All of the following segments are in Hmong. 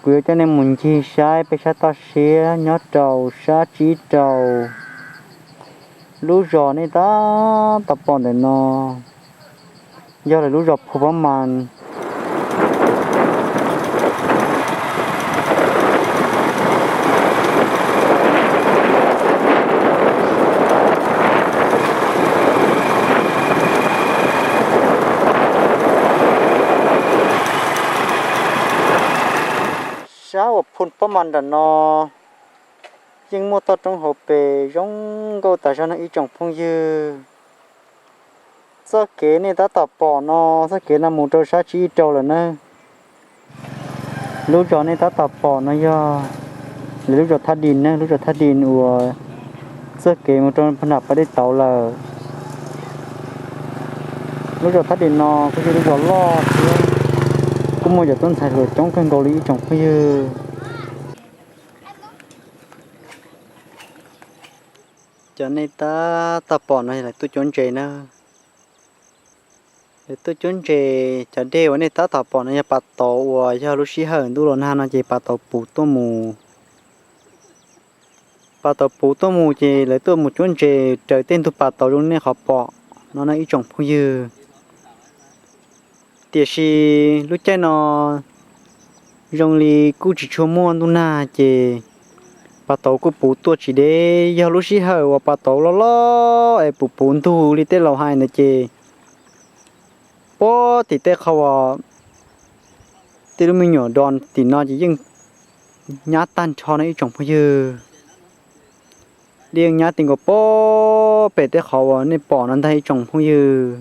Kuv yuav coj nej mus ncig saib peb sab toj siab nyob rau sab tsib rau. Lub zos nej tab tom pom ntawm no yog lawv lub zos Phu Pab Mas. Sab uas Phu Pab Mas nram no yeej muaj toj roob hauv pes zoo nkauj tas zog no ib tsoom phooj ywg. Txoj kev nej tab tom pom no, txoj kev no mus rau sab tsib rau lawm na. Lub zos nej tab tom pom no yog lawv lub zos Thaj Dis na, lub zos Thaj Dis uas txoj kev mus rau nram Paj Dej Tauv lawm. Lub zos Thaj Dis no kuj yog lub zos loj thiab kuj muaj cov tub ntxhais hluas coob kawg nkaus li ib tsoom phooj ywg. Cov nej tab tom pom no yog lawv tuaj cuab ntses na. Lawv tuaj cuab ntses, cov dej uas nej tab tom pom no yog pas tauv uas yog lub sij hawm ntuj los nag no ces pas tauv puv tuaj mus. Pas tauv puv tuaj mus ces lawv tuaj mus cuab ntses raws tej ntug pas tauv zoo nej qhov pom no no ib tsoom phooj ywg. Tiam sis lub caij no zoo li kuj tsis tshua muaj ntuj nag ces pas tauv kuj puv tuaj tsis deb. Yog lub sij hawm uas pas tauv loj loj es puv puv ntug li tej laus hais ntawd ces puag tim tej qhov uas tej lub me nyuam do tim no ces yeej nyab tag nrho no ib tsoom phooj ywg. Yeej nyab ti nkaus puag pem tej qhov uas nej pom no ntag ib tsoom phooj ywg.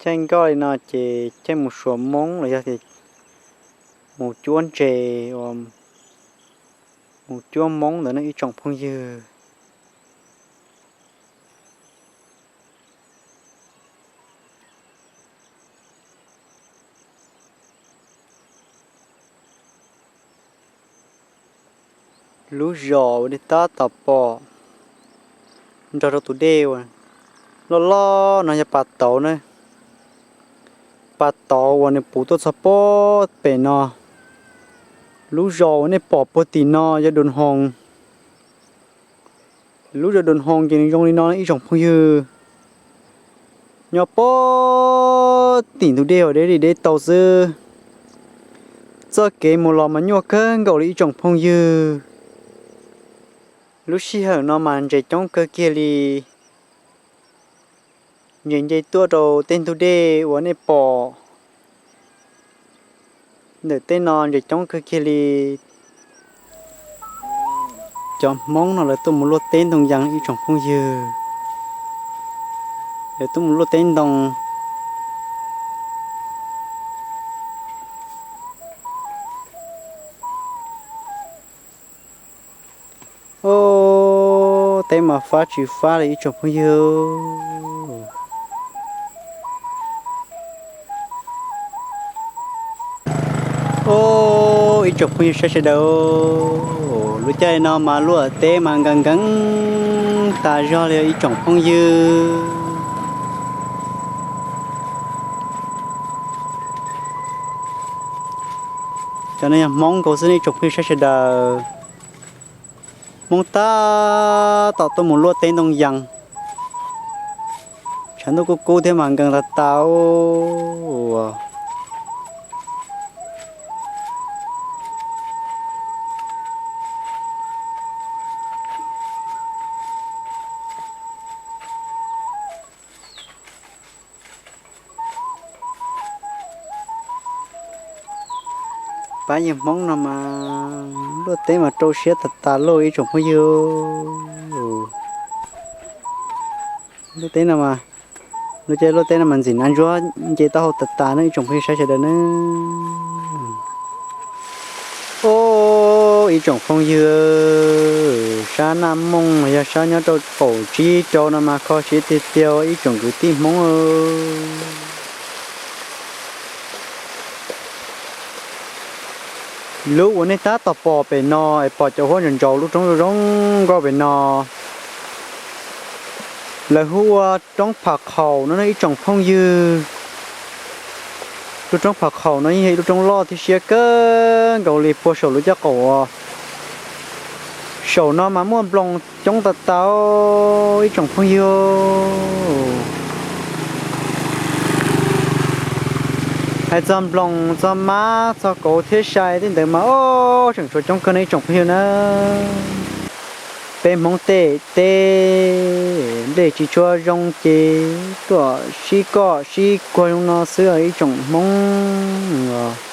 Caij nkoj li no ces caij mus suav Hmoob los yog tias mus cuab ntses uas mus cuab Hmoob ntawd no ib tsoom phooj ywg. Lub zos uas nej tab tom pom nrog rau tus dej uas loj loj no yog pas tauv na. Pas tauv uas nws puv tuaj txog puag pem no. Lub zos uas nej pom puag tim no yog Doo Hoo. Lub zos Doo Hoo ces nws zoo li no ib tsoom phooj ywg. Nyob puag tim ntug dej uas deb li deb tau xwb. Txoj kev mus los mas nyuaj kawg nkaus li ib tsoom phooj ywg. Lub sij hawm no mas ntses coob kawg kiag li. Ntses nce tuaj rau tej ntug dej uas nej pom ntawm tej no ntses coob kawg kiag li. Cov Hmoob no lawv tuaj mus luaj teb ntoo yas ib tsoom phooj ywg. Lawv tuaj mus luaj teb ntoo. Ub, teb mas fab tsis fab li ib tsoom phooj ywg. Ub, ib tsoom phooj ywg sawv daws, lub caij no mas luaj teb mas nkees nkees tas zog li ib tsoom phooj ywg. Cov no yog Hmoob nkaus xwb nej ib tsoom phooj ywg sawv daws. Hmoob tab tom tuaj mus luaj teb ntoo yas. Tshav ntuj kuj kub thiab mas nkees tas tas. Pab yawg Hmoob no mas luaj teb mas rau siab tas tas lauj ib tsoom phooj ywg. Luaj teb no mas, luaj teb, luaj teb no mas ntxim nab ntsuab nce taub hau tas tas na ib tsoom phooj ywg sawv daws na. Ub, ib tsoom phooj ywg, sab Naj Mooj los yog sab nyob rau kaum tsib rau no mas kho siab tiag tiag ib tsoom kwv tij Hmoob. Lub uas nej tab tom pom pem no es pom cov huab ntsaus ntsaus lub roob zoo zoo nkauj pem no, lawv hu ua roob Pham Khaum no ib tsoom phooj ywg. Lub roob Pham Khaum no yeej yog ib lub roob loj thiab siab kawg nkaus li puag saum lub caj qaum. Saum no mas muaj nploos coob tas tas ib tsoom phooj ywg. Hais txog nploos txog mab txog kauv thiab sai tej ntawd mas ob tseem tshuav coob kawg no ib tsoom phooj ywg na. Peb Hmoob tej teb nplej tsis tshua zoo ces tuaj sib koj sib kuag zoo no xwb ib tsoom Hmoob.